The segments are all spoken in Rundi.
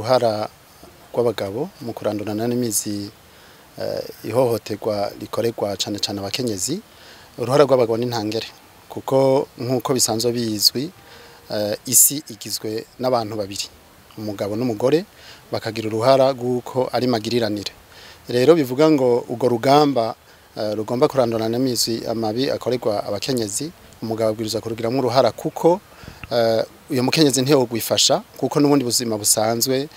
Uruhara rw'abagabo mu kurandurana n'imizi ihohoterwa rikorerwa cane cane abakenyezi, uruhara rw'abagabo ni ntangere, kuko nk'uko bisanzwe bizwi, isi igizwe n'abantu babiri, umugabo n'umugore, bakagira uruhara rw'uko ari magiriranire. Rero bivuga ngo urwo rugamba rugomba kurandurana n'imizi amabi akorerwa abakenyezi, umugabo abwirizwa kurugiramwo uruhara, kuko uyo mukenyezi ntiyogwifasha, kuko n'ubundi buzima busanzwe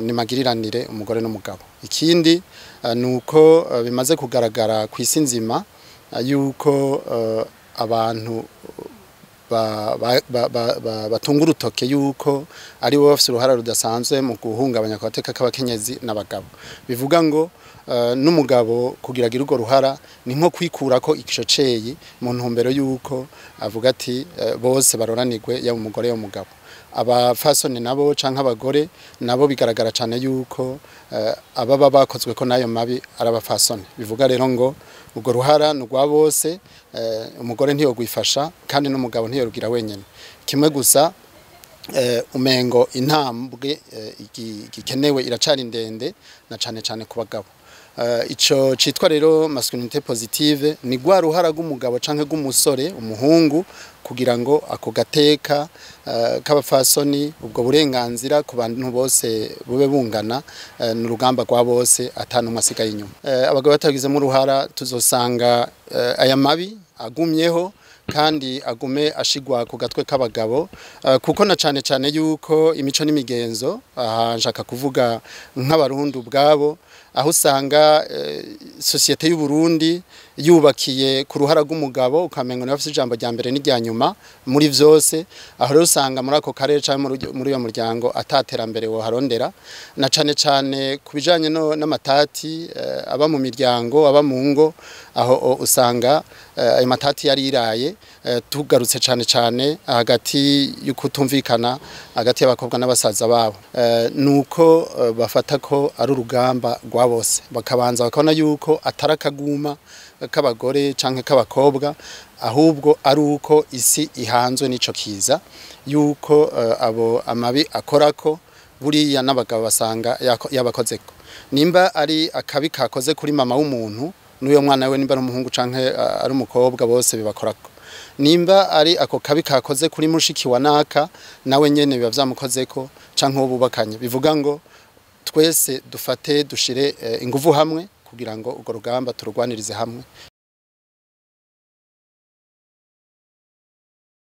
ni magiriranire umugore n'umugabo. Ikindi nuko bimaze kugaragara ku isi nzima yuko abantu batunga urutoke yuko ari bo bafise uruhara rudasanzwe mu guhungabanya agateka k'abakenyezi n'abagabo. Bivuga ngo n'umugabo kugira agire urwo ruhara ni nko kwikurako icoceyi mu ntumbero yuko avuga ati bose baroranirwe, yaba umugore yaba umugabo. Abafasoni nabo canke abagore nabo bigaragara cane yuko ababa bakozwe ko nayo mabi ari abafasoni. Bivuga rero ngo urwo ruhara ni urwa bose, umugore ntiyogwifasha kandi n'umugabo ntiyorugira wenyene. Kimwe gusa, umengo intambwe igikenewe iracari ndende, na cane cane ku bagabo. Ico citwa rero masculinité positive ni rwa ruhara rw'umugabo canke rw'umusore, umuhungu, kugira ngo ako gateka k'abafasoni, ubwo burenganzira ku bantu bose bube bungana, ni urugamba rwa bose, atanumwe asigaye inyuma. Abagabo batagizemo uruhara tuzosanga aya mabi agumyeho kandi agume ashigwa ku gatwe k'abagabo, kuko na cane cane yuko imico n'imigenzo, aha nshaka kuvuga nk'abarundi ubwabo, aho usanga société y'u Burundi yubakiye ku ruhara rw'umugabo, ukamengo niwe afise ijambo rya mbere n'irya nyuma muri vyose. Aho rero usanga muri ako karere canke muri uyo muryango ataterambere woharondera, na cane cane ku bijanye n'amatati aba mu miryango, aba mu ngo, aho usanga ayo matati yariraye. Tugarutse cane cane hagati y'ukutumvikana hagati y'abakobwa n'abasaza babo, nuko bafata ko ari urugamba rwa bose, bakabanza bakabona yuko atari akaguma k'abagore canke k'abakobwa, ahubwo ari uko isi ihanzwe n'ico kiza, yuko abo amabi akorako buriya n'abagabo basanga yabakozeko. Nimba ari akabi kakoze kuri mama w'umuntu, n'uyo mwana we, nimba ari umuhungu canke ari umukobwa, bose bibakorako. Nimba ari ako kabi kakoze kuri mushiki wa naka, nawe nyene biba vyamukozeko, canke uwo bubakanye. Bivuga ngo twese dufate dushire inguvu hamwe kugira ngo urwo rugamba turugwanirize hamwe.